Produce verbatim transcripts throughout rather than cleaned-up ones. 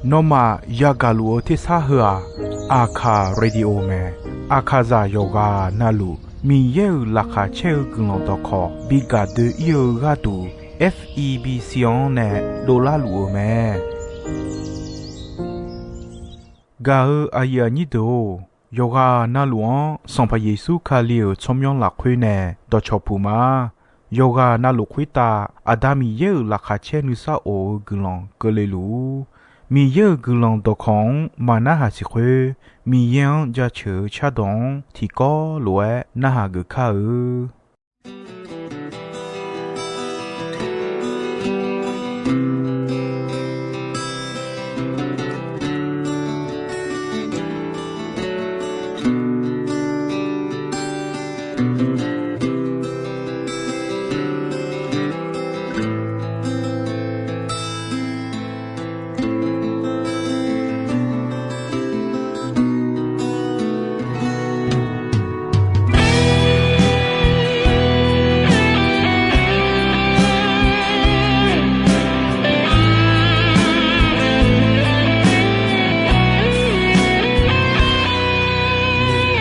Nawmaf yagaq luf-eu tersar heu-aq, Aqkaq Radio mae. Aqkaqzaq yawqghaq navluf Miqyaer-euq laqkhaq caer-eu guiqlanq dawqkawq bi gaq doe-ir-eu gharduq, F E B C-anr nae dovlar luf-eu mae. Gaq-eu aqyuif aqnyir deuq-or, yawqghaq navluf-anr Sanqpaq Yeqsur Kali-euq tsawrmyanr lafkhoer nae dawqcawq puq ma. Yawqghaq navluf khoertav Aqda Miqyaer-euq laqkhaq caer nuisar of-eu guiqlanq keuvle luf-ur. Miqyaer-euq guiqlanq dawqkawq-anr maqnarhaq siq khoer, Miqyaer-anr jaceuq-eu cardawq-anr tiqkawv lof-aer narhaq geuf kar-eu.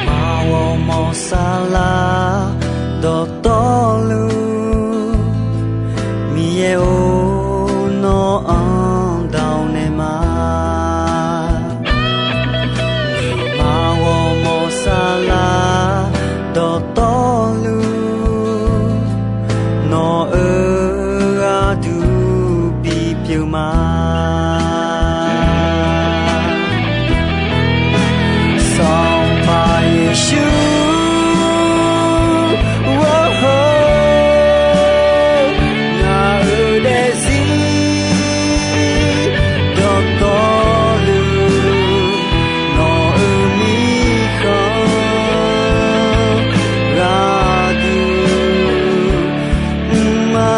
Maq ghawrmawr saflar dawqtawvluf, Miqyaer-or, nawr-anr dawq naeq ma. Maq ghawrmawr saflar dawqtawvluf, nawq-euq gharduq bipyeuf ma. Sanqpaq Yeqsur, ngaq-euq daefzir dawqtawvluf, nawq-euq mirkhanq gharduq mr ma.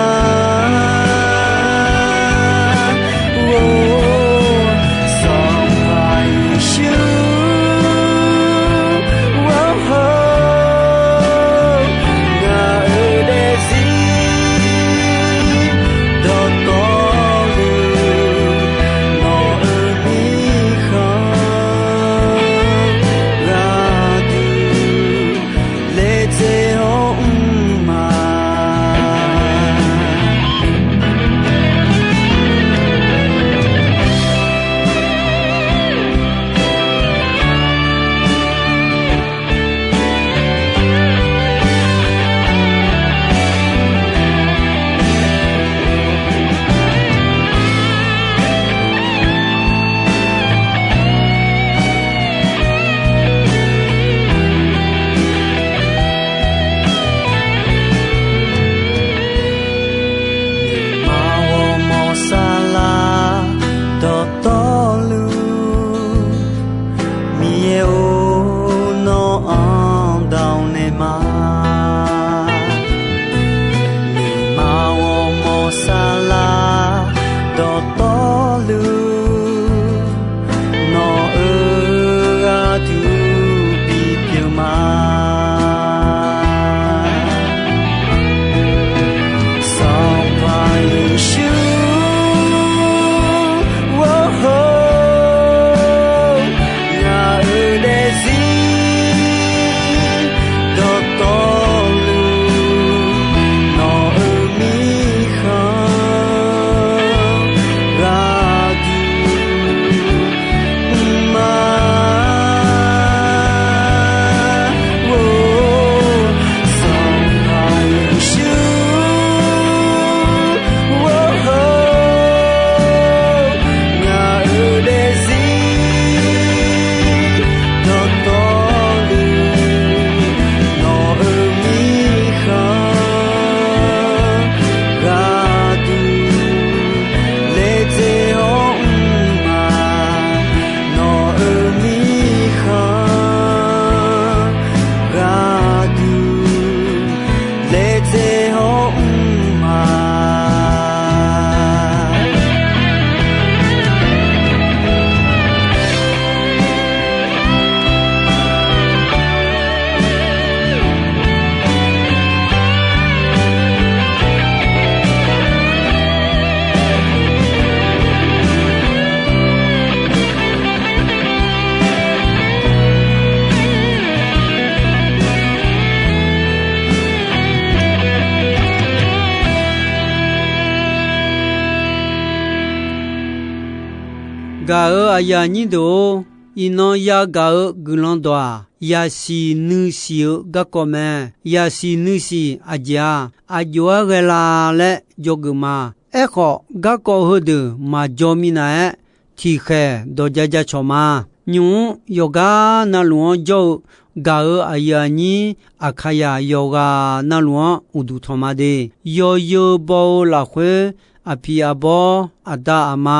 Gaq-euq aqyuif aqnyir deuq-or, iqnan yagaq-eu guiqlanq dawq-aq, yasiq nuisiq-eu garkawv mae. Yasiq nuisiq aqjeq-aq, aqjox-aer ghae la laer dzawgeuf ma. Aerkhawf, garkawv heudeuq maqjaw minav-aer, tiqkhaeq dawq ja ja cawq ma. Nymq-mr yawqgar navluf-anr jawr-eu gaq-euq aqyuif aqnyir Aqkaqyaq yawqghaq navluf-anr uqduq tanq ma de. Yawzeu baw-eu lafkhoer, aqpiq aqbawr, aqda aqma,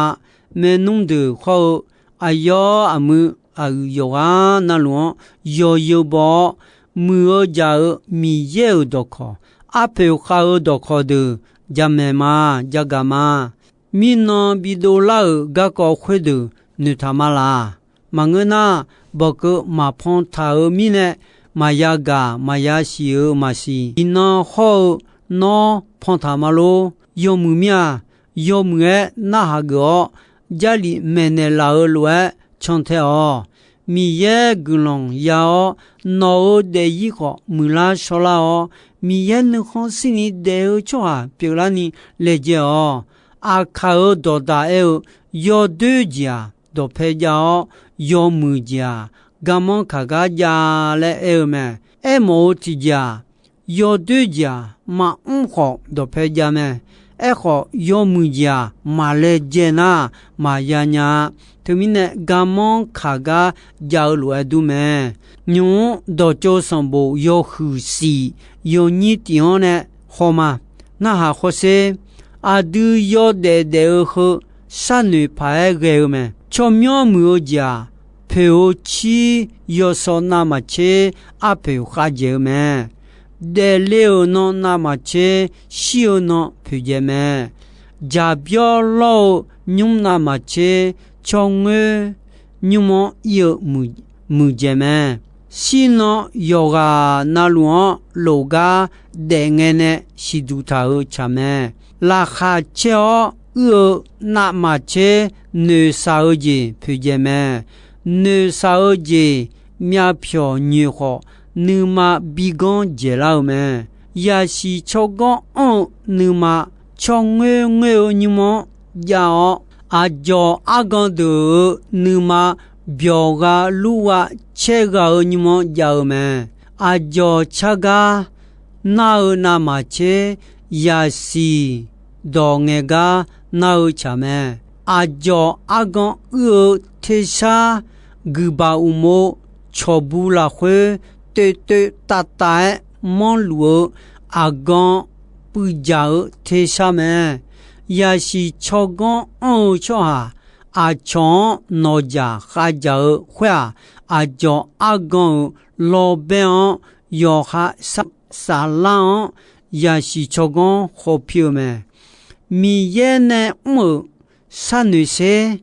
maernmr deuq hawr-eu aqyawf aqmuiq aqyuif yawqghaq navluf-anr yawzeu baw-awr, muiq-eu jaq-euq Miqyaer-euq dawqkawq, arpoeq khav-eu dawqkawq deuq jamaeq ma, jagaq ma. Mirnan bidov lar-euq garkawv khoerdeuq noeqtaq ma laq. Maqngeur nar, bawqkeuv maqpan taq-euq mirnae, maqya gaq maqya siq-euq maqsiq. Iqnan hawr-eu nawr pantaq ma lor. Yawmuiq mir-aq, yawmuiq-aer narhaq geuf-awr, Jarlif maeqnaeq laf-euq lof-aer cantae-awq. Miqyaer guiqlanq ya-awr, nawq-euq daefzir khawf muiqlar shawrlar-awr, Miqyaer nuikhanr shirni daef-eu tsawrhaq pyeuflarni laejae-awq. Aqkaq-euq dawqdaq aer-eu, yawdoer jeq-aq, dawqpae jav-awr, yawmuiq jeq-aq, garmanr kaq gar jav laer aer-eu mae. Aermawf-eu tiqjeq-aq, yawdoer jeq-aq, maqmr khawf dawqpae jav mae. Aerkhawf, yawmuiq jeq-aq, maqlaejae nar, maqya nya-a. Teumirnae, garmanr kaq gar jav-eu lof-aer dur mae. Nymq-mr dawqtsov sanqbof yawhuiq shif yawnyir tif-anr nae haw ma. Narhaq hawsher. Aqdui yawdaef daef-eu heu sharnoeq paq-aer ghae-eu mae. Tsawrmyanr muiq-eu jeq-aq, poeq-eu cir yawsaw navmaqtser arpoeq khavdzaeq-eu mae. Daefle-euq nan navmaqtser shir-eu nan poeqdzaeq mae. Jaqbyawr lawr-eu nymr navmaqtser tsawrngoer nymr-anr ir-eu muiqdzaeq mae. Shirnan yawqghaq navluf-anr lof gar daef ngae nae siqduq taq-euq tsaq mae. Laqkhaq caer-awr uir-eu navmaqtser noeqshaq-eu jeq poeqdzaeq mae. Noeqshaq-eu jeq myavpyawq nyoeq khawf, nuima biganr dzaeqlar-eu mae. Yaqsiq tsawrganr anr-eu nuima tsawrngoer ngoer-eu nymr-anr jav-awr, aqdzawq argan deuq-euq nuima byawq gha lur gha caer gha-eu nymr-anr jav-eu mae. Aqdzawq car gar nar-eu navmaqtser yaqsiq dawq ngaeq gar nar-eu tsaq mae. Aqdzawq argan uir-eu tersar guiqbaq uqmov cawqbu lafkhoer toevtoev tavtav-aer manrluf-eu aqgan puivdzaq-eu tersar mae. Yaqsiq tsawrganr anr-eu tsawrhaq aqcawq-anr nawqdzaq khavdzaq-eu khoer-aq, aqdzawq argan-euq lawrbaer-anr yawqha saflar-anr yaqsiq tsawrganr khawf pir-eu mae. Miqyaer nae mr-euq sharnoeq sher.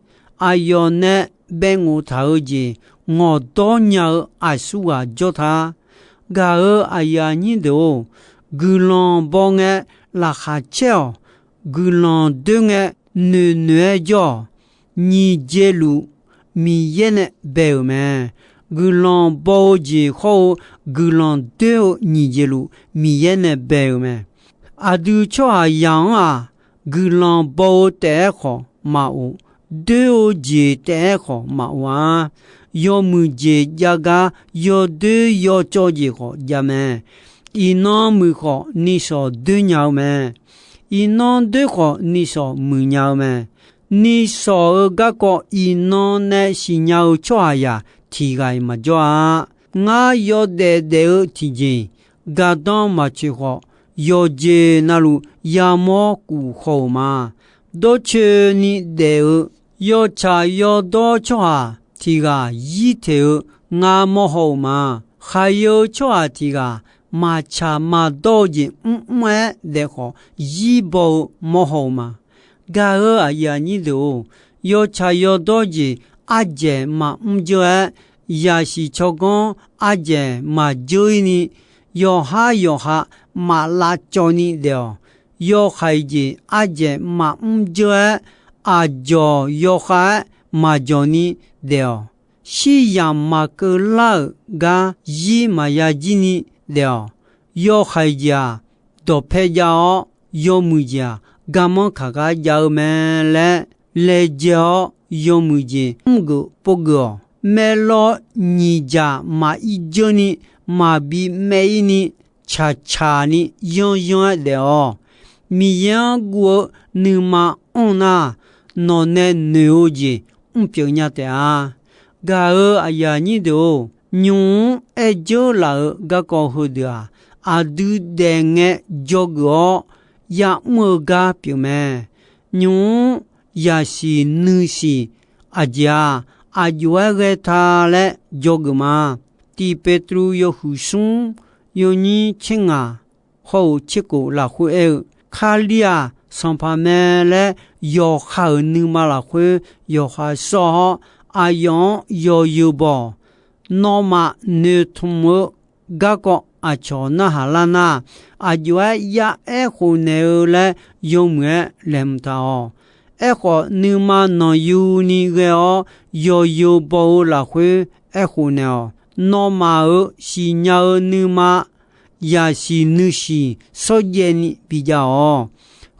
Aqyawf nae bae nghof taq-eu jeq ngawqdawr nya-eu aqsurghaq jawr ta. Gaq-euq aqyuif aqnyir deuq-or, guiqlanq baw ngae laqkhaq caer-awq. Guiqlanq doer ngae noeqnoeq-aer jawr-awq. Nyiq jeq luf Miqyaer nae bae-euq mae. Guiqlanq baw-eu jeq hawr-eu guiqlanq doer-eu nyiq jeq luf Miqyaer nae bae-euq mae. Aqdui tsawrhaqzaq-anr-aq, guiqlanq baw-eu taef-aer khawf maqof, doer-eu jeq taef-aer khawf maqof-a. Yawmuiq jeq jav gar yawdoer yawcawv jeq khawf jav mae. Iqnan muiq khawf nishawq doer nya-eu mae. Iqnan doer khawf nishawq muiq nya-eu mae. Nishawq-euq garkawv iqnan nae siqnya-eu tsawrhaqzaq tiq ghaq-iq maqjawr-a. Ngar yawdaef daef-eu tiqjeq-iq, gardanr maqtsoeq khawf, yawqjeq navluf yamawr kuf haw-euq ma. Dawrcoeni daef-eu yawtsaq yawdawr tsawrhaq tiq ghaq zir teq-eu ngar mawrhaw-euq ma. Khaqyeu tsawrhaq tiq ghaq maqtsaq maqdawr-eu jeq mrmr-aer daef khawf, zir baw-eu mawrhaw-euq ma. Gaq-euq aqyuif aqnyir deuq-or, yawtsaq yawdawr jeq ardzaeq maqmr dzeur-aer, yaqsiq tsawrganr ardzaeq maqdzeur-ir ni, yawqhar yawqha maqlavcawv ni daef-awq. Yawhaiq jeq ardzaeq maqmr dzeur-aer, aqdzawq yawkhav-aer maqdzawq ni daef-awq. Shir yamq maqkeuv lar-euq gar zir maqya jir ni daef-awq. Yawhaiq jeq-aq, dawqpae jav-awr, yawmuiq jeq-aq, garmanr kaq gar jav-eu mae laer laejae-awr, yawmuiq jeq mrgeuf povgeuf-awq. Maeqlawv nyiq dzaq maqir dzeur ni, maqbi maev-ir ni, caqcaq ni yanryanr-aer daef-awq. Miqyaer-anr guv-eu nuima anr nar, nawq nae noeq-eu jeq mrpyeuf nya taef-a. Gaq-euq aqyuif aqnyir deuq-or, nymq-mr aer dzeur laf-euq garkawv heudeuq-aq, aqdui daef ngae dzawgeuf-awr ya'mr-eu gar pyeuf mae. Nymq-mr yaqsiq nuisiq aqjeq-aq, aqjox-aer ghae ta laer dzawgeuf ma. Tiq Petruv yawhuiq smr yawnyir tser ngaq hawr-eu tser khof lafkhoer aer-eu, Kali-aq Sanqpaq mae laer yawqha-euq nuima lafkhoer yawqha sawr-awr, aqyawf-anr yawzeu baw-awq. Nawmaf noeqtmq-eu garkawv aqcawq narhaq lar nar, aqjox-aer ya'aer khofnaeq-eu laer yawmuiq-aer laeqhmq taq-awq. Aerkhawf, nuima nanqyuni ghae-awr yawzeu baw-eu lafkhoer aerkhof naeq-awq. Nawmaf-euq siqnya-eu nuima yaqsiq nuisiq shawrjaev ni bijav-awq.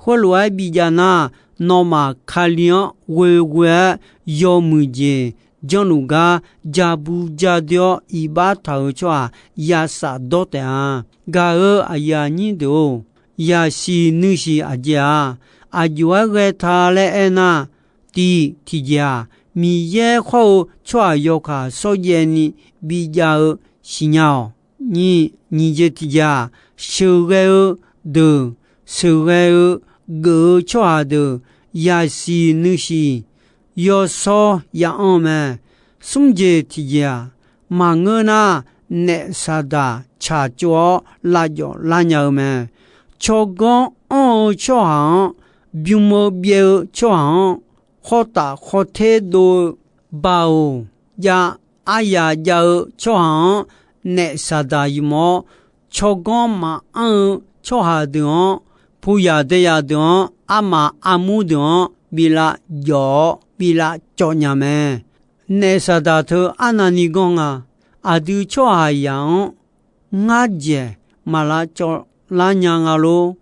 Khoerlof-aer bijav nar, nawmaf Kali-anr ghoeghoe-aer yawmuiq jeq janrluf gar ja bu ja doe-awr iqbax taq-euq tsawrhaq ya shafdawr taef-a. Gaq-euq aqyuif aqnyir deuq-or, yaqsiq nuisiq aqjeq-aq, aqjox-aer ghae ta laer aernar, tiq tiqjeq-aq, Miqyaer khawr-eu tsawrhaq yawkaq shawrjaev ni bijav-eu siqnya-awq. Nyiq, nyiq jeq tiqjeq-aq, sheuqghae-eu deuq, sheuqghae-eu geuf-eu tsawrhaq deuq yaqsiq nuisiq yawshawr ya anr-eu mae. Smr jeq tiqjeq-aq, maqngeur nar, naef saqdaq tsaqtsov-awr lavjawf lar nya-eu mae. Tsawrganr anr-eu tsawrhaq-anr, bym-eu byaev-eu tsawrhaq-anr, khawrtaf khawrter dov-eu, baoq jav aryaq jav-eu tsawrhaq-anr naef saqdaq ymq-awr, tsawrganr maqanr-eu tsawrhaq deuq-anr, puyaq daeyaq deuq-anr, armaf armur deuq-anr bi lav jawf-awr bi lav cawv nya mae. Naef saqdaq teu arnavni ganr nga. Aqdui tsawrhaqzaq-anr ngar dzaeq maq lav cawv lar nya nga lor.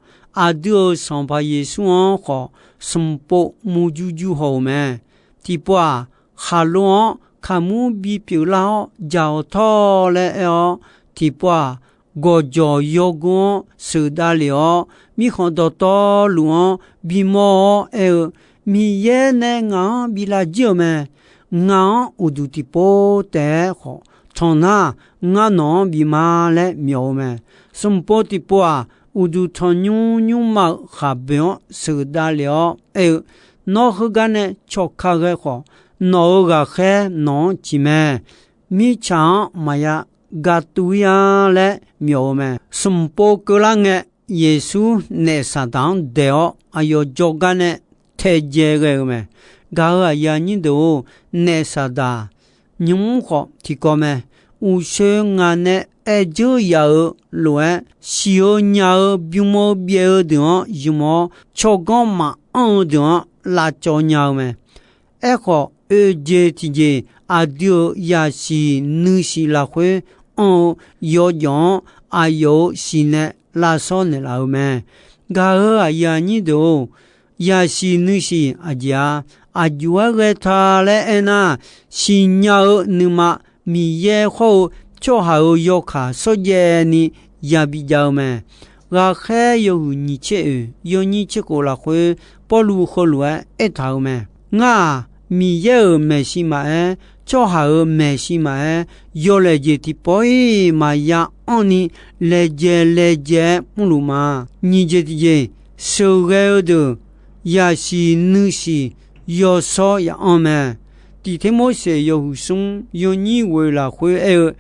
Aqdui-euq Sanqpaq Yeqsur-anr khawf, smq pov murjur jur haw-euq mae. Tiqpov-aq, khaqlo-anr kaqmur bipyeuf lar-awr dzaq-awq tawr laer aer-awr, tiqpov-aq, gawqjawq yawgor-anr sheuqdav lef-awr, mirkhanq dawqtawvluf-anr bimawr-awr aer-eu, Miqyaer nae ngaq-anr bi lavjir-euq mae. Ngaq-anr uqduq tiqpov taef-aer khawf tanq nar, ngar nawq-anr bif ma laer myawf-eu mae. Smq pov tiqpov-aq, uqduq tanqnymr nymrma-euq khaqboeq-anr sheuqdav lef-awr aer-eu, Nawr heugar nae cawqka ghae khawf, nawq-euq ghaqkhaer nawq-anr ciq mae. Mirtsaq-anr maqya ga tuv-ir-a laer myawf-eu mae. Smq pov keuvlar ngae, Yeqsur naef saqdaq-anr daeq-awr aqyawf jawrgar nae taedzae ghae-eu mae. Gaq-euq aqyuif aqnyir deuq-or, naef saqdaq nymq-mr khawf tiqkawv mae. Uqshoe ngaq nae aer dzeur yaf-eu lof-aer, siq-eu nya-eu bym-eu byaev-eu deuq-anr ymq-awr, tsawrganr maqanr-eu deuq-anr lavcawv nya-eu mae. Aerkhawf, oeq jeq tiqjeq aqdui-euq yaqsiq nuisiq lafkhoer anr-eu yawjawf-anr aqyawf-euq siq nae lavshawr naeqlaf-eu mae. Gaq-euq aqyuif aqnyir deuq-or, yaqsiq nuisiq aqjeq-a, aqjox-aer ghae ta laer aernar, siqnya-eu nuima Miqyaer khawr-eu tsawrhaq-euq yawkaq shawrjaev ni yabi jav-eu mae. Ghaqkhaer yawhuiq nyiq tser oeq yawnyir tser khof lafkhoer, Pawrluv heulof-aer aertaq-euq mae. Ngar-aq, Miqyaer-euq maeqshi maqaer, tsawrhaq-euq maeqshi maqaer, yawlaeq jeq tiqpawf-iq maqya anrni laejae laejae-aer mrluf ma. Nyiq jeq tiqjeq, sheuqghae-eu deuq yaqsiq nuisiq yawshawr ya'anr mae. Tiq Termorseq yawhuiq smr yawnyir ghoeq lafkhoer aer-eu,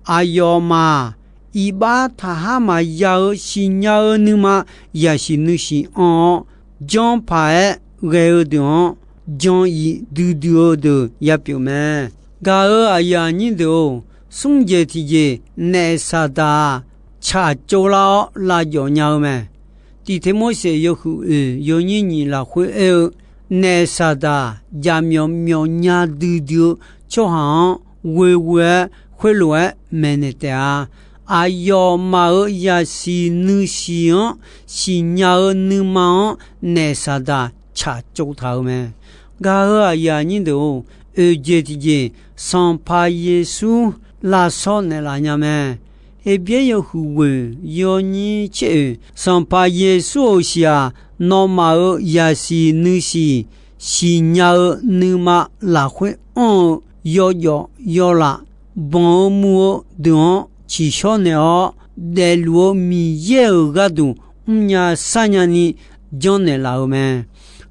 aqyawfmaf-aq, iqbax taqhar maqya-eu siqnya-eu nuima yaqsiq nuisiq anr-awr, janrpaq-aer ghae-eu deuq-anr jan iq duidui-eu deuq yapyeuf mae. Gaq-euq aqyuif aqnyir deuq-or, smr jeq tiqjeq naef saqdaq-aq, tsaqtsov lar-awr lavjawf nya-eu mae. Tiq Termorseq yawhuiq oeq yawnyir nyiq lafkhoer aer-eu, naef saqdaq jaqmyawf myawfnya duidui-eu tsawrhaq-anr ghoeghoe-aer khoerlof-aer maeqnaeq taef-a. Aqyawfmaf-euq yaqsiq nuisiq-anr siqnya-eu nuima-anr naef saqdaq tsaqtsov taq-euq mae. Gaq-eu aqyuif aqnyir deuq-or, oeqjeq tiqjeq Sanqpaq Yeqsur lavshawr naeqlaf nya mae. Heqbyaer yawhuiq ghoeq yawnyir tser-oeq, Sanqpaq Yeqsur-euq shiq-aq, nawmaf-euq yaqsiq nuisiq siqnya-eu nuima lafkhoer anr-eu yawjawf yawlaf, banq-eu muv-eu deuq-anr tsiqshawr naeq-awr, daefluf-eu Miqyaer-euq gharduq mrnya sarnya ni janrnaeq laf-euq mae.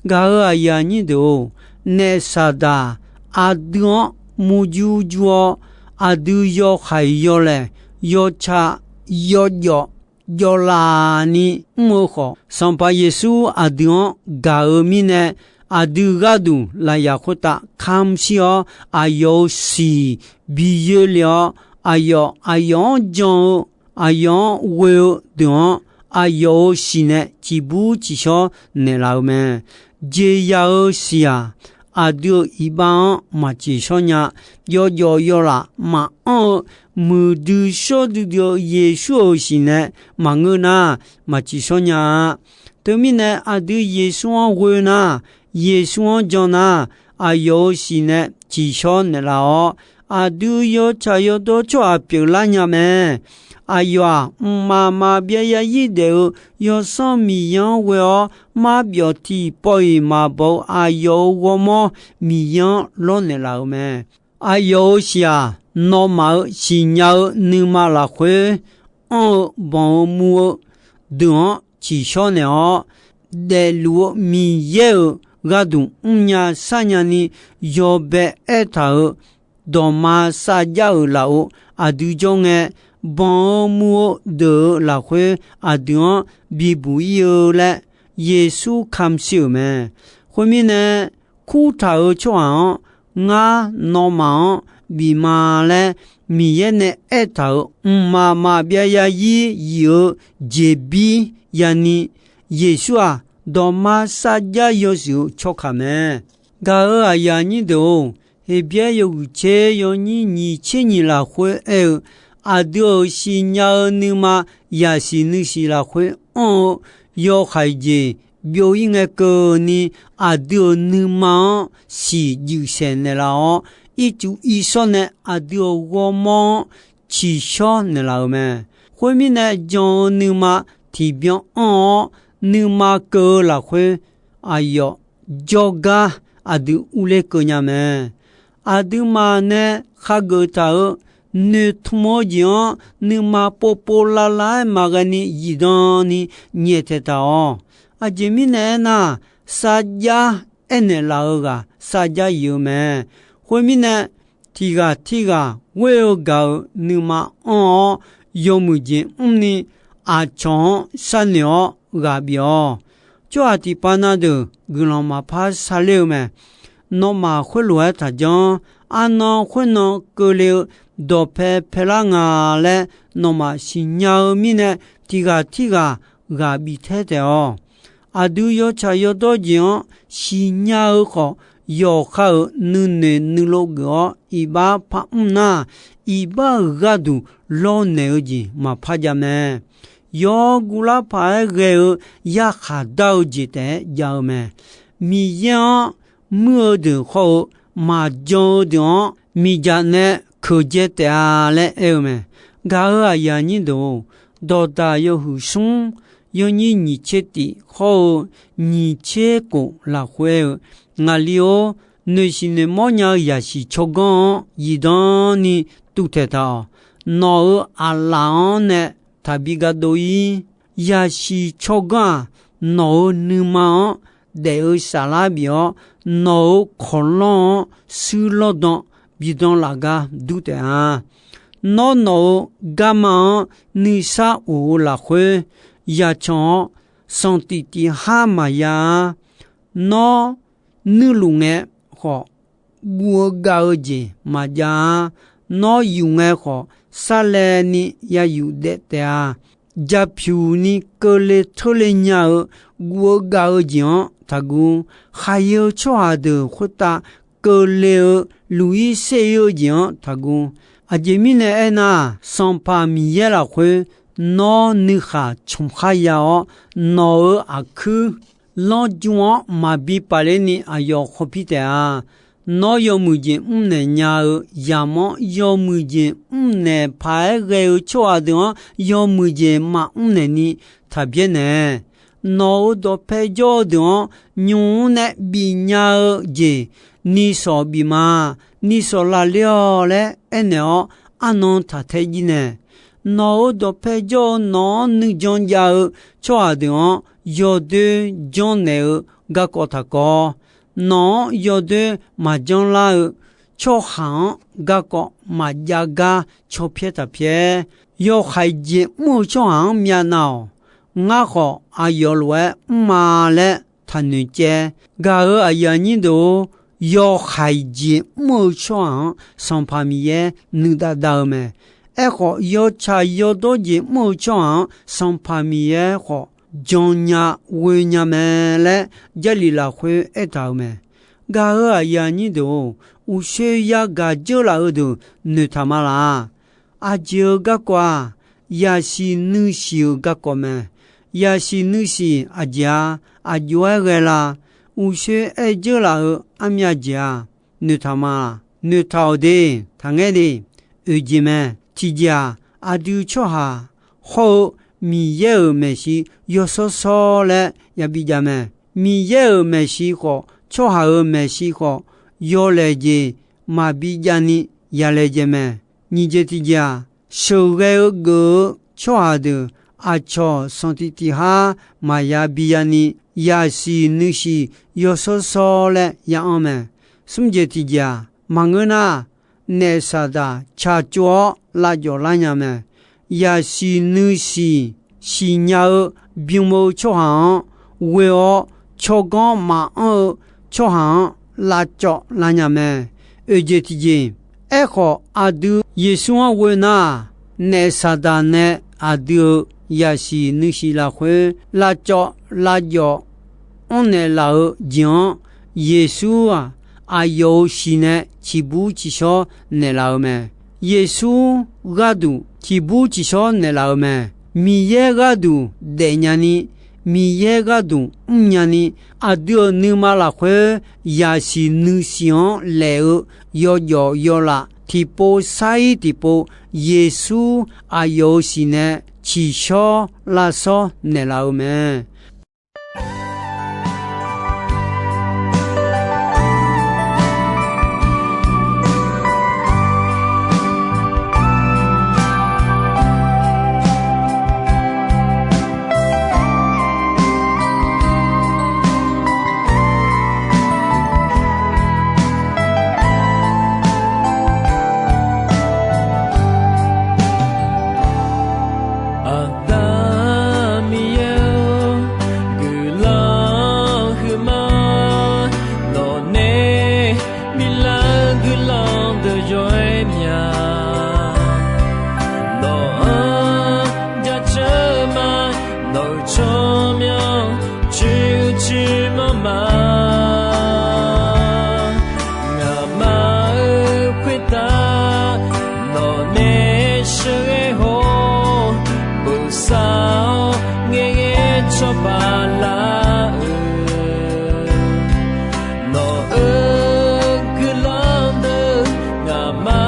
Gaq-eu aqyuif aqnyir deuq-or, naef Saqdaq aqdui-anr murjur jur-awr, aqdui yawhaiq yawlaeq, yawtsaq yawjawf jawvlaf ni mr-eu khawf, Sanqpaq Yeqsur aqdui-anr gaq-eu mirnae, aqdui gharduq lafyaq khoertav kamq shir-awr, aqyawf-euq siq bi yoer le-awr, aqyawf aqyawf-anr jan-eu, aqyawf-anr ghoe-eu deuq-anr, aqyawf-euq siq nae ciqbur ciqshawr naeqlaf-eu mae. Jeqzaq-eu siq-aq, aqdui-euq iqbax-anr maq ciqshawr nya. Yawjawf yawlaf maqanr-eu muiqdui shawr duidui-eu Yeqsur-euq siq nae maqngeur nar, maq ciqshawr nya-a. Teumirnae, aqdui Yeqsur-anr ghoe nar, Yeqsur-anr jan nar, aqyawf-euq siq nae ciqshawr naeqlaf-awr, aqdui yawtsaq yawdawr tsawrhaq pyeuflar nya mae. Aqyawf-aq, mqmaq maqbyav yaryir daef-eu Yawsanr Miqyaer-anr ghoe-awr, marbyawf tiqpawf-iq maqbaw-eu aqyawf-euq ghawrmawr Miqyaer-anr lawrnaeq laf-euq mae. Aqyawf-euq siq-aq, nawmaf-euq siqnya-eu nuima lafkhoer anr-eu banq-eu muv-eu deuq-anr tsiqshawr naeq-awr, daefluf-eu Miqyaer-euq gharduq mrnya sarnya ni yawbae aertaq-euq dawqma sarjax-euq lafov aqdui jawr ngae, banq-eu muv-eu deuq-euq lafkhoer aqdui-anr bibuq ir-eu laer Yeqsur kamq shir-euq mae. Khoermirnae, kurtaq-euq tsawrhaq-anr ngar nawmaf-anr bif ma laer Miqyaer nae aertaq-euq mqmaq maqbyav yaryir yif-eu jeqbir yani, Yeqsur-aq, dawqma sarjax yawshuif-eu tsawrkaq mae. Gaq-eu aqyuif aqnyir deuq-or, Heqbyaer yawhuiq tser yawnyir nyiq tser nyiq lafkhoer aer-eu, aqdui-euq siqnya-eu nuima yaqsiq nuisiq lafkhoer anr-eu yawhaiq jeq byov-ir ngae keuvni, aqdui-euq nuima-anr siq juif saeq naeqlaf-awr, ircuf irshawr nae aqdui-euq ghawrmawr-anr tsiqshawr naeqlaf-euq mae. Khoermirnae, jan-eu nuima tiqbyan anr-awr, nuima keuv-eu lafkhoer aqyawf jawrgar aqdui urler keuv nya mae. Aqduimaf nae khageuf taq-euq noeqtmq-eu jeq-anr nuima povpov lavlav-aer maqghae ni zifdan ni nyaeftaeq taq-awq. Aqjeq mirnae aernar, sarjax aernaeq laf-eu ghaq sarjax yif-eu mae. Khoermirnae, tiq ghaq tirghaq ghoer-eu gaq-euq nuima anr-awr, yawmuiq jeq mrni aqcawq-anr sharnoeq-awr ghaq bif-awq. Tsawrhaq tiqpav na deuq guiqlanq maqpar sarler-eu mae. Nawmaf khoerlof-aer taqjanr. Arnan khoernan keuvle-eu dawqpae paelar nga laer nawmaf siqnya-eu mirnae, tiq ghaq tirghaq ghaq bif taer taef-awq. Aqdui yawtsaq yawdawr jeq-anr siqnya-eu khawf, yawqha-euq nuinoeq nuilov geuf-awr iqbax par mr nar, iqbax-euq gharduq lawrnaeq-eu jeq maqpar jav mae. Yawr guvlar paq-aer ghae-eu yarkhaq dar-eu jeq taef-aer jav-eu mae. Miqyaer-anr muir-eu deuq khawr-eu maqjan-eu deuq-anr miqdzaq nae keuqdzae taef-a laer aer-eu mae. Gaq-eu aqyuif aqnyir deuq-or, dawqdaq yawhuiq smr yawnyir nyiq tser tiq khawr-eu nyiq tser kof lafkhoer aer-eu, Ngaqli-or, noeqsiq noeqmawr nya-eu yaqsiq tsawrganr-anr zifdan ni tuvtaeq taq-awq. Nawq-euq aqlaf-anr nae taqbi ga dov-ir. Yaqsiq tsawrganr-aq, nawq-euq nuima-anr daef-eu saflar bif-awr, nawq-euq kawqlanr-anr shuir lawrdan bidan laf gar dur taef-a. Nawr, nawq-euq garma-anr nuisar of-eu lafkhoer, yaqcanq-awr sanqtif tif har maqya-a. Nawr, nuirluf ngae khawf, guv-eu gav-eu jeq maqjav-a. Nawr, yuf ngae khawf, sarlaevni ya yuf daef taef-a. Japyuq ni keuvle teurle nya-eu guv-eu gav-eu jeq-anr taqguv. Khaqyae-eu tsawrhaq deuq khoertav keuvle-eu luq-ir ser-ir-eu jeq-anr taqguv. Aqjeq mirnae aernar, Sanqpaq Miqyaer lafkhoer nawr nuikhaq canq kharya-awr, nawq-euq aqkuir lanrju-anr maqbi paqler ni aqyawf khawpir taef-a. Nawr yawmuiq jeq mrnaeq nya-eu yamq-anr, yawmuiq jeq mrnaeq paq-aer ghae-eu tsawrhaq deuq-anr yawmuiq jeq maqmr naeq ni taq byaer naeq. Nawq-euq dawqpae jawr-eu deuq-anr nymq-mr nae bif nya-eu jeq, ni sawq bif ma, ni sawq lafler-awq laer aernaeq-awr, arnan taq tae jir nae. Nawq-euq dawqpae jawr-eu nawq-anr nuijan jav-eu tsawrhaq deuq-anr yawdoer janrnaeq-eu garkawv taq kawv. Nawq-anr yawdoer maqjanr lar-eu tsawrhaq-anr garkawv maqjav gar caw pyaer taq pyaer. Yawhaiq jeq mr-eu tsawrhaq-anr myavnav-awq. Ngar khawf aqyawf lof-aer mr ma laer taqnoeq caev. Gaq-euq aqyuif aqnyir deuq-or, yawhaiq jeq mr-eu tsawrhaq-anr Sanqpaq Miqyaer nuidav dav-eu mae. Aerkhawf, yawtsaq yawdawr jeq mr-eu tsawrhaq-anr Sanqpaq Miqyaer khawf jannya ghoe nya mae laer Jarlif lafkhoer aertaq-euq mae. Gaq-euq aqyuif aqnyir deuq-or, uqshoe yagaq dzeur laf-eu deuq noeqtaq ma laq. Aqjeq-euq garkawv-aq, yasiq nuisiq-euq garkawv mae. Yasiq nuisiq aqjeq-a, aqjox-aer ghae la? Uqshoe aer dzeur laf-eu armyav jeq-aq, noeqtaq ma. Noeqtaq-awq de, taqngaer de. Oeq jeq mae. Tiqjeq-aq, aqdui tsawrhaq hawr-eu Miqyaer-euq maeqshi yawshawr shawr laer yabi jav mae. Miqyaer-euq maeqshi khawf, tsawrhaq-euq maeqshi khawf, yawlaeq jeq maqbi jav ni yalaejae mae. Nyiq jeq tiqjeq-aq, sheuqghae-eu geuf-eu tsawrhaq deuq aqcawq sanqtiq tiq har maqya bi ya ni, yasiq nuisiq yawshawr shawr laer ya anr mae. Smr jeq tiqjeq-aq, maqngeur nar, naef saqdaq tsaqtsov-awr lavjawf lar nya mae. Yasiq nuisiq siqnya-eu bym-eu tsawrhaq-anr ghoe-awr, tsawrganr maqanr-eu tsawrhaq-anr lavcawv lar nya mae. Oeq jeq tiqjeq, aerkhawf aqdui Yeqsur-anr ghoe nar, naef saqdaq nae aqdui-euq yasiq nuisiq lafkhoer lavcawv lavjawf anrnaeq laf-eu jeq-anr, Yeqsur-aq, aqyawf-euq siq nae ciqbur ciqshawr naeqlaf-eu mae. Yeqsur gharduq ciqbur ciqshawr naeqlaf-eu mae. Miqyaer gharduq daefnya ni, Miqyaer gharduq mrnya ni, aqdui-euq nuima lafkhoer yasiq nuisiq-anr laef-eu yawjawf yawlaf tiqpov sair tiqpov, Yeqsur aqyawf-euq siq nae ciqshawr lavshawr naeqlaf-eu mae. Aqda Miqyaer-or, guiqlanq huiqma, nawqnae miqlar-eu guiqlanq deuq yawr-aer mya. Nawq-anr jaceuq ma, nawq-euq tsawrmyanr coer-eu coer manr ma. Ngaqma-euq khoertav nawqnae sheuqghae haw-awr, bosav-awr ngaeqghae cawba lar-eu, nawq-euq guiqlanq deuq ngaqma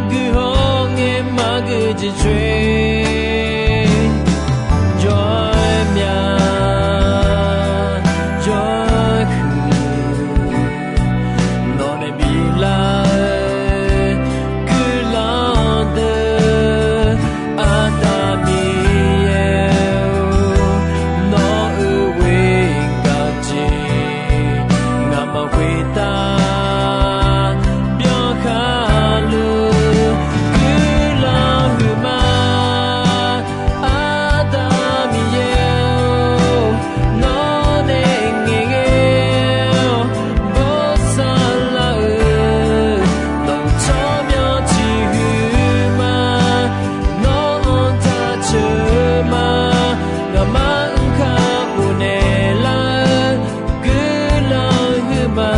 guiqhawr ngae maqgui jeq coer, jawr-aer mya, jawr-aer huiq. Nawqnae bilar-eu guiqlanq deuq, Aqda Miqyaer-or, nawq-euq ghoer gaq jeq, ngaqma khoertav byankhar luf guiqlanq huiqma. Aqda Miqyaer-or, nawqnae ngaeqghae-awr bosav lar-eu, nawq-euq tsawrmyanr ciqhuiq ma. Nawq-anr taq ceuq ma. Ngaqma mr kar ghofnaeq lar-eu guiqlanq huiqma.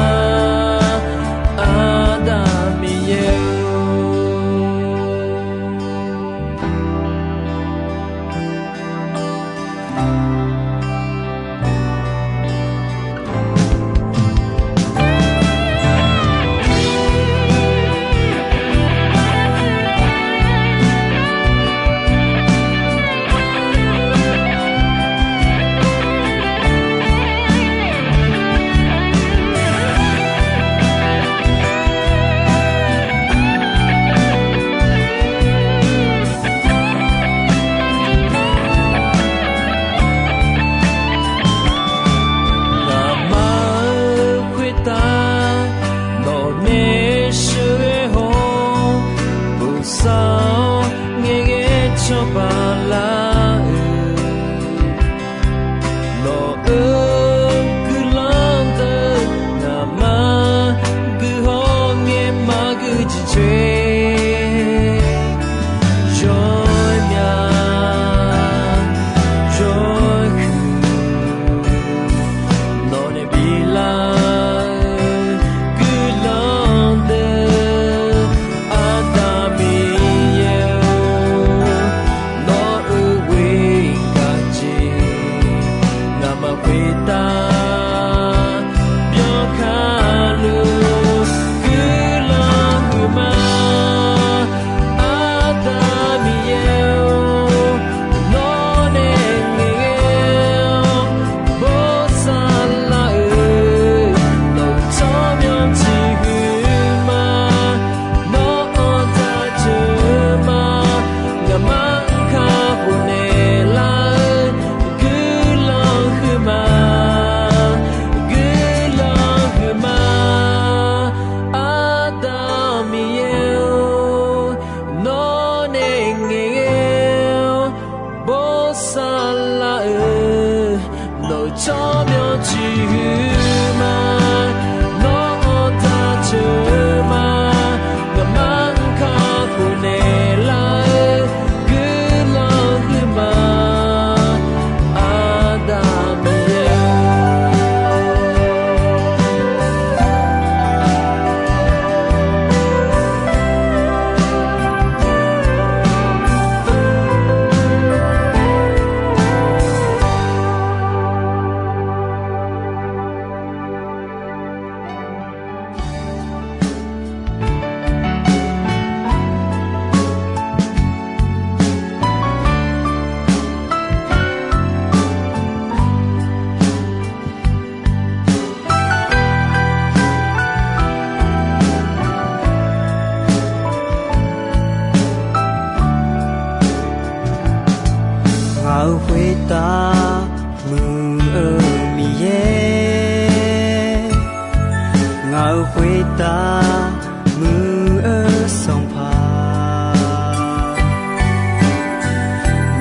khoertav muiq-eu Sanqpaq,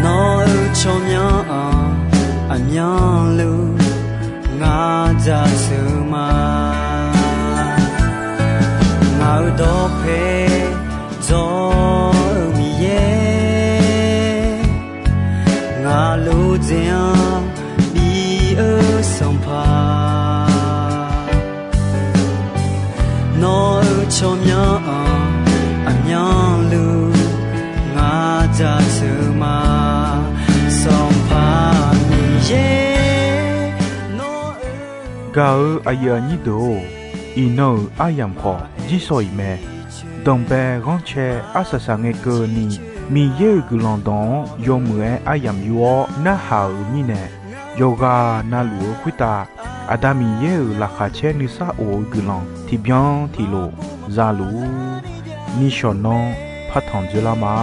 nawq-euq tsawrmyanr-anr aqmyanluf ngar jaceuq ma. Ngaq-euq dawqpae dzawr-eu Miqyaer, ngaq lof dzaeq-anr bif-eu Sanqpaq, nawq-euq tsawrmyanr-anr aqmyanluf ngar jaceuq ma. Sanqpaq Miqyaer, nawq-eu Gaq-eu aqyuif aqnyir deuq-or, iqnan-euq aryamq khawf jirsawq iq mae. Danqbae ghanrcae arsaq saq ngae keuvni, Miqyaer-euq guiqlanq dawq-anr yawmuiq-aer aryamq yur-awr narhaq-euq mirnae, yawqghaq navluf-eu khoertav Aqda Miqyaer-euq laqkhaq caer nuisar of-eu guiqlanq tiqbyan tiqlof za luf-ur. Nishawq nanr partanq dzoerlar ma.